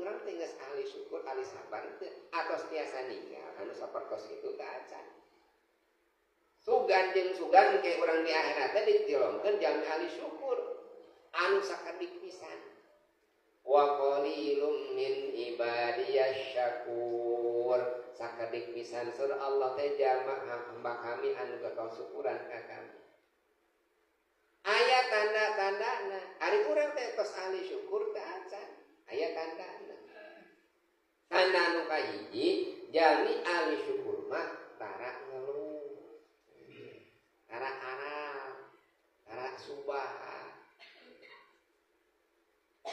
urang teh geus ahli syukur, ahli sabar teh atos tiasa ninggal anu sapertos kitu teh acan. Sugan jeung sugan ke urang di akhirat teh ditilongkeun jalmi ahli syukur anu sakedik pisan. Wa qalilum min ibadiyasy syakur. Sakedik pisan sur Allah teh jalma hamba kami anu bakal syukuran ka kami. Aya tanda-tandana. Ari urang teh tos ahli syukur teh acan. Aya tandana. Tanda anu kahiji jalmi ahli syukur mah tara ngeluh. Tara aral, tara subah.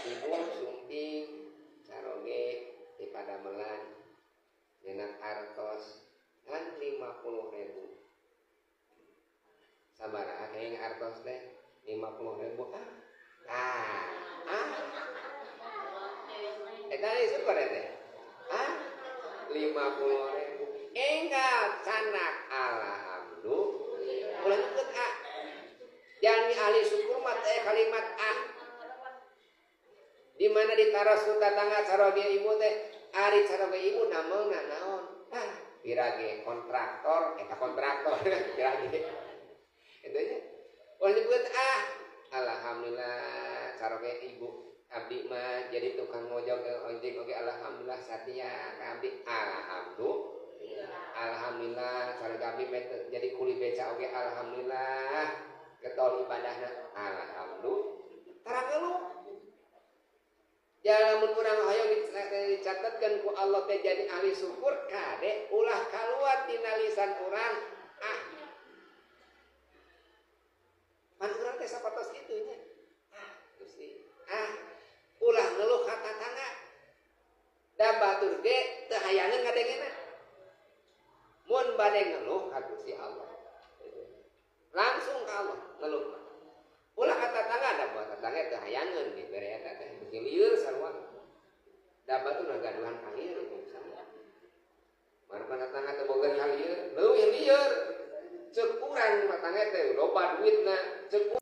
Ibu sumping caroge di padamelan nyenak artos ngan 50.000. Sabaraha kenging artos teh 50.000 ah. Ah. Eta syukur teh. Ah 50.000. Enggal canak alhamdulillah. Ulah nyebut ah. Jalmi ahli syukur mah teh kalimat ah. Di mana ditaros ku tatangga caroge ibu teh, ari caroge ibu nameuna naon? Ah, pirage kontraktor, eta kontraktor pirage. Eta nya. Ulah nyebut ah, alhamdulillah caroge ibu abdi mah jadi tukang ngojek ojek oge alhamdulillah satia ka abdi alhamdulillah. Alhamdulillah caroge abdi jadi kuli beca oge alhamdulillah getol ibadahna alhamdulillah. Tara ngeluh. Ya lamun urang hoyong dicatatkeun ku Allah teh jadi ahli syukur kade ulah kaluar tina lisan urang ah. Pan urang teh sapertos kitu nya. Ah, Gusti. Ah, ulah ngeluh ka tatangga. Da batur ge teu hayangeun ngadengena. Mun bade ngeluh ka Gusti Allah. Langsung ka Allah ngeluh. Ulah ka tatangga da buat tatangga teu hayangeun dibere eta teh. Beuki lieur sarua. Da batur gaduhan kalieur misalnya. Marpan tatangga teu boga kalieur, leuwih lieur. Ceuk urang tatangga teh loba duitna, ceuk